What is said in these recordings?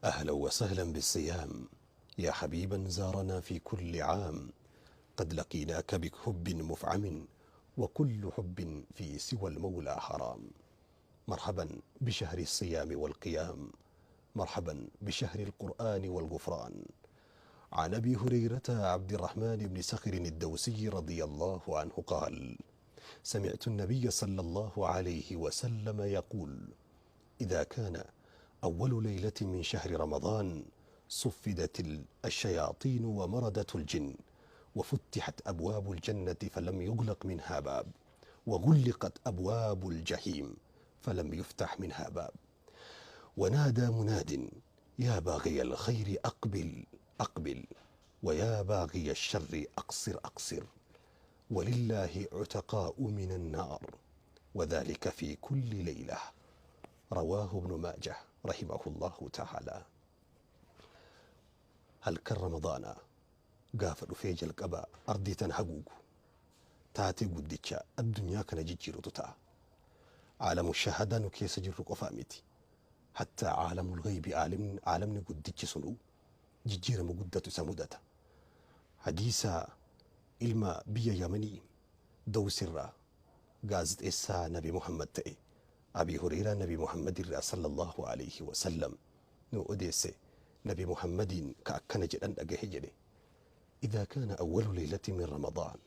أهلا وسهلا بالصيام، يا حبيبا زارنا في كل عام. قد لقيناك بحب مفعم، وكل حب في سوى المولى حرام. مرحبا بشهر الصيام والقيام، مرحبا بشهر القرآن والغفران. عن أبي هريرة عبد الرحمن بن صخر الدوسي رضي الله عنه قال: سمعت النبي صلى الله عليه وسلم يقول: إذا كان أول ليلة من شهر رمضان صفدت الشياطين ومردت الجن، وفتحت أبواب الجنة فلم يغلق منها باب، وغلقت أبواب الجحيم فلم يفتح منها باب. ونادى مناد: يا باغي الخير أقبل أقبل، ويا باغي الشر أقصر أقصر، ولله عتقاء من النار، وذلك في كل ليلة. رواه ابن ماجه رحمه الله تعالى. Halkan Ramadaanaa gaafa dhufee jalqaba ardii tana haguugu taatee guddicha addunyaa kana jijjiirutu ta'a. Caalamu shahadaa nu keessa jirru qofaa miti. Hattaa caalamul ghaybi, caalamni guddichi sunuu jijjiirama guddatu isa mudata. Hadiisa ilma biyya Yamanii Dawsirraa gaazexeessaa Nabi Muhammad ta'e Abii Hureyraa Nabi Muhammad irraa sallallahu alayhi wa sallam nu odeesse, Nabi Muhammadiin ka akkana jedhan dhagahe jedhe: Idaa kaana awwalu leylati min Ramadaan,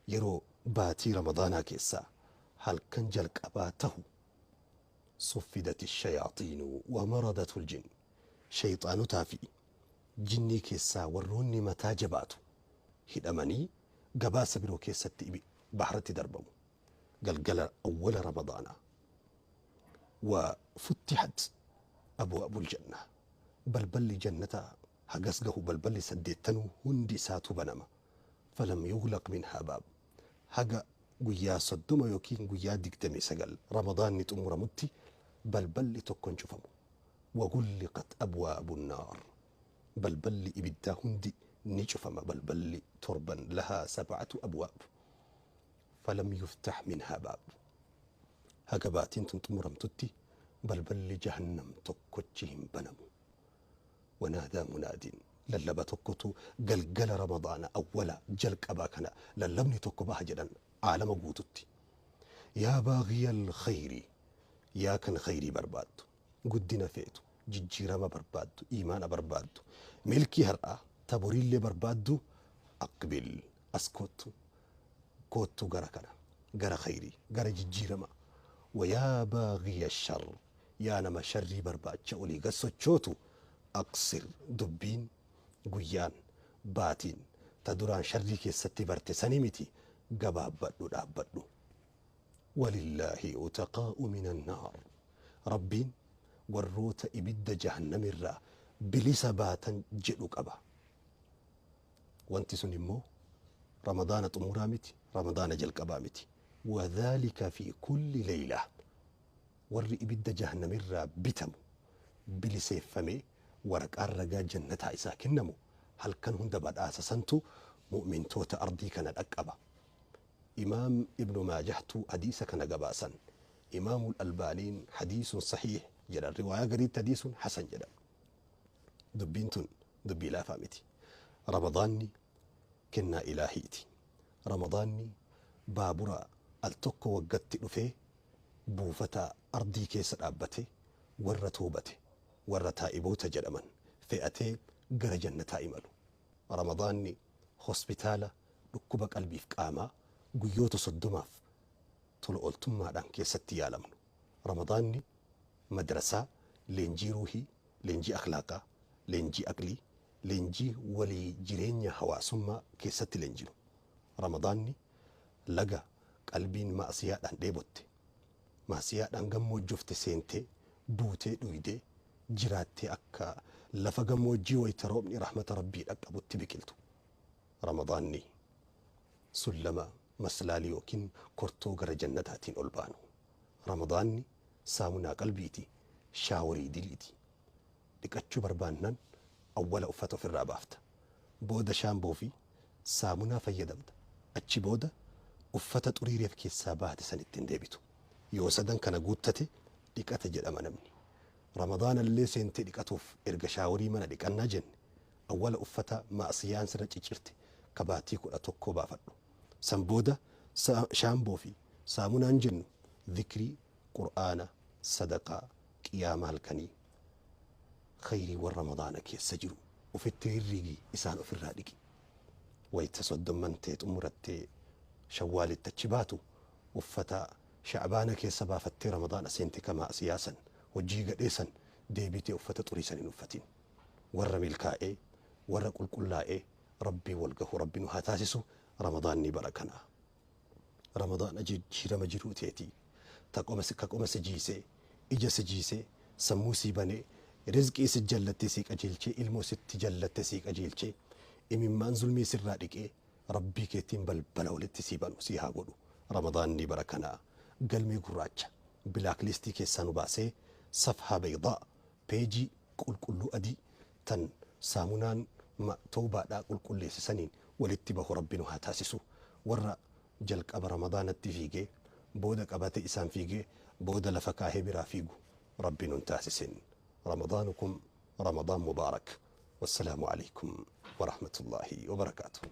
yeroo baatii Ramadaanaa keessaa halkan jalqabaa tahu, suffidati shayaaxiinu wa maradatu ljin, shayxaanotaa fi jinnii keessaa warroonni mataa jabaatu hidhamanii gabaasa biroo keessatti baharatti darbamu galgala awwala Ramadaanaa. Wa futtixat abwaabul janna, balballi jannataa hagas gahu, balballi saddeettanuu hundi isaatu banama, falam yughlaq minhaa baab, haga guyyaa 30 yookiin guyyaa 29 Ramadaanni xumuramutti balballi tokko hin cufamu. Wagulliqat abwaabu nnaar, balballi ibiddaa hundi ni cufama, balballi torban, lahaa sab'atu abwaab, falam yuftah minhaa baab, haga baatiin tun xumuramtutti balballi jahannam tokkochi hin banamu. Wanaadaa munaadin, lallaba tokkotu galgala Ramadaana awwala jalqabaa kana lallabni tokko baha jedhan aalama guututti: Yaa baaghiya alkhayri, yaa kan khayrii barbaaddu, guddina feetu, jijjiirama barbaaddu, iimaana barbaaddu, milkii har'aa ta boriillee barbaaddu, aqbil, as koottu, koottu gara kana, gara khayrii, gara jijjiirama. Wayaa baaghiya shar, yaa nama sharrii barbaacha olii gad sochootu, aqsir, dubbiin guyyaan baatiin ta duraan sharrii keessatti barte sanii miti, gabaabbadhu, dhaabbadhu. Walillaahi utaqaa'u min annaar, Rabbiin warroota ibidda jahannamirraa bilisa baatan jedhu qaba. Wanti sun immoo Ramadaana xumuraa miti, Ramadaana jalqabaa miti. Wadhaalika fi kulli leeyla, warri ibidda jahannamirraa bitamu, biliseeffamee waraqaan ragaa jannataa isaa kennamu, halkan hunda badhaasa santu mu'mintoota ardii kana dhaqqaba. Imaam Ibnu Maajahtu hadiisa kana gabaasan. Imaamul Albaaniin hadiisun sahiih jedhan, riwaayaa gariitti hadiisun hasan jedhan. Dubbiin tun dubbii laafaa miti. Ramadaanni kennaa Ilaahiiti. Ramadaanni baabura al tokko waggatti dhufee buufata ardii keessa dhaabbatee warra toobate, warra taa'iboota jedhaman fe'atee gara jannataa imalu. Ramadaanni hospitaala dhukkuba qalbiif qaamaa guyyoota 30f tola ooltummaadhaan keessatti yaalamnu. Ramadaanni madrasaa leenjii ruuhii, leenjii akhlaaqaa, leenjii aqlii, leenjii walii jireenya hawaasummaa keessatti leenjinu. Ramadaanni laga qalbiin ma'asiyaadhaan dheebotte, ma'asiyaadhaan gammoojjofte seentee buutee dhuydee jiraattee akka lafa gammoojjii wayta roobni rahmata Rabbii dhaqqabutti biqiltu. Ramadaanni sullama maslaalii yookiin kortoo gara jannataatiin ol baanu. Ramadaanni saamunaa qalbiiti, shaaworii diliiti. Dhiqachuu barbaannaan awwala uffata ofirraa baafta. Booda shaamboo fi saamunaa fayyadamta. Achi booda uffata xurii reef keessaa baate sanitti hin deebitu. Yoo sadan kana guuttate dhiqate jedhama namni. Ramadaanallee seentee dhiqatuuf erga shaaworii mana dhiqannaa jenne, awwala uffata ma'siyaan sirra ciccirte ka baatii 11 baafadhu. San booda shaamboo fi saamunaan jennu zikrii, qur'aana, sadaqaa, qiyaama halkanii, khayriiwwan Ramadaana keessa jiru ufitti rirrigi, isaan ofirraa dhiqi. Wayta soddomman tee xumurattee Shawwaalitti achi baatu, uffata Sha'baana keessa baafattee Ramadaana seente ka ma'siyaa san, hojii gadhee san deebitee uffata xurii san hin uffatin. Warra milkaa'ee, warra qulqullaa'ee Rabbiin wal gahu Rabbi nu haa taasisu. Ramadaanni bara kanaa Ramadaana jijjiirama jiruu teetii ta qoma ka qoma si jiisee, ija si jiisee, sammuu sii banee, rizqii si jallattee sii qajeelchee, ilmoo sitti jallatte sii qajeelchee, imimmaan zulmii sirraa dhiqee, Rabbii keetiin balbala walitti sii banu sii haa godhu. Ramadaanni bara kanaa galmee gurraacha black listii keessaa nu baasee safhaa baydaa, peejii qulqulluu adii tan saamunaan tawbaadhaa qulqulleesse saniin walitti bahu Rabbi nu haa taasisu. Warra jalqaba Ramadaanatti fiigee booda qabate isaan fiigee booda lafa kaahee biraa fiigu Rabbi nun taasisin. Ramadaanukum Ramadaan Mubaarak. Wassalaamu Aleykum Warahmatullaahi Wabarakaatuh.